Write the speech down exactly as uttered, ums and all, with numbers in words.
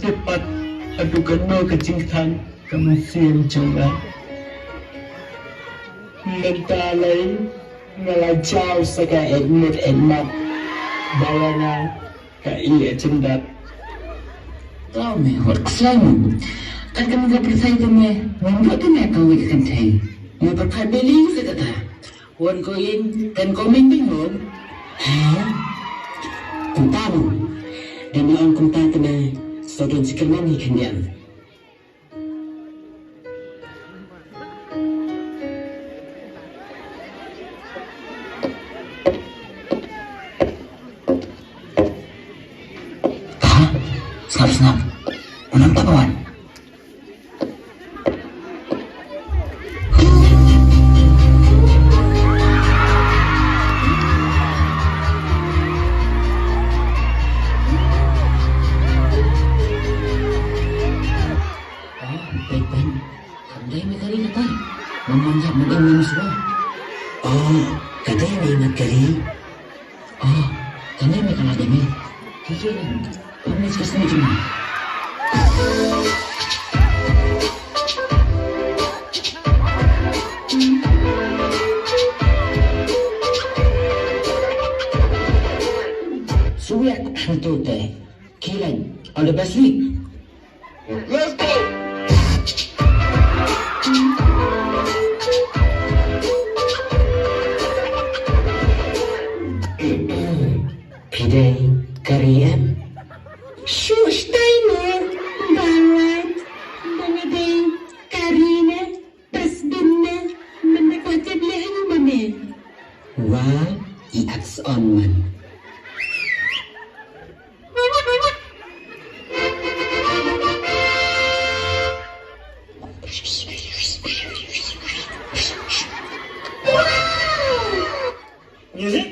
Tip pat haduh kano ka jingkthang ka mynsiem jong nga. Mynta lei nga la jaw sa ka et mut et mat ba ïa nga ka ïeh jyndat. Tau me hot kslai mo. Kat kane ka pyrthei ka me, ngam ïoh te me ka wei ka kynthei. Me pyrkhat beli sa kata. Wan ko ïeng kan ko meng beng mo. Ha? Kumta mo. Da me ong kumta te me sa don shi kyrmen hi khyndiat. Tha, sngap sngap. U nang ta ba wan. Oh, peit peit. Kam dei me kari kata. Ngam manja me dei me shuwa. Oh, ka dei me ngat kari. Oh, kane me ka la dei me. Kiki ren. Pamit ka sini cuma. Suyak hantu te. Kilan. All the best, Lee. Let's go! Phi dei kari em? Shuh stai mo, Balat. Ba nga dei kari ne, bas bin ne, mynta ka la tep leh aïu ma me? Wa, i aks on man. Music?